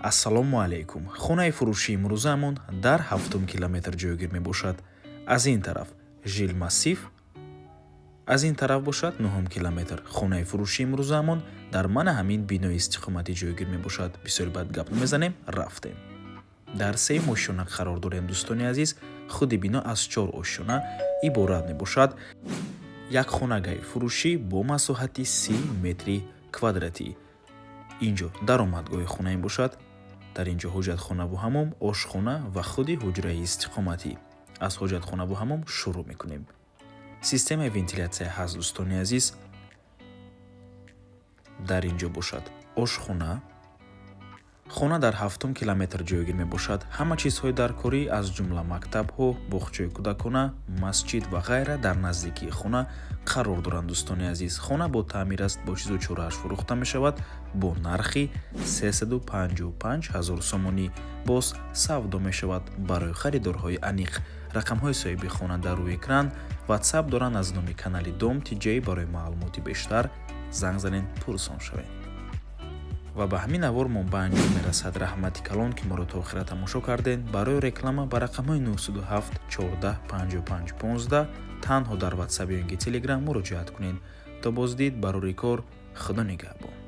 Ассалому алайкум! Хонаи фурӯшии имрӯзаамон дар ҳафтум километр ҷойгир мебошад. Аз ин тараф жилмассив, аз ин тараф бошад нуҳум километр. Хонаи фурӯшии имрӯзаамон дар мана ҳамин бинои истиқоматӣ ҷойгир мебошад. Бисёри бад гап намезанем, рафтем. Дар сеюм ошёна қарор дорем, дӯстони азиз. Худи бино аз чор ошёна иборат мебошад. Як хонагаи фурӯшӣ бо масоҳати 30 метри квадратӣ. Инҷо даромадгоҳи хона мебошад. Дар ин ҷо ҳоҷатхонаву ҳамом, ошхона ва худи ҳуҷраи истиқоматӣ. Аз ҳоҷатхонаву ҳамом шурӯъ мекунем. Системаи вентилятсия ҳаст, дӯстони азиз. Дар ин ҷо бошад ошхона. Хона дар ҳафтум километр ҷойгир мебошад. Ҳама чизҳои даркорӣ, аз ҷумла мактабҳо, боғчаи кӯдакона, масҷид ва ғайра дар наздикии хона қарор доранд, дӯстони азиз. Хона бо таъмир аст, бо чизу чорааш фурӯхта мешавад бо нархи 355 ҳазор сомонӣ. Боз савдо мешавад. Барои харидорҳои аниқ рақамҳои соҳиби хона дар рӯи экран, Ватсап доранд аз номи канали Дом Тиҷей. Барои маълумоти бештар занг занед, пурсон шавед. Ва ба ҳамин навор мо ба анҷом мерасад. Раҳмати калон, ки моро то охира тамошо кардед. Барои реклама ба рақамҳои 907 14 55 15 танҳо дар Ватсап ё ин ки Телеграм муроҷиат кунед. То боздид, барори кор, Худо нигаҳбон.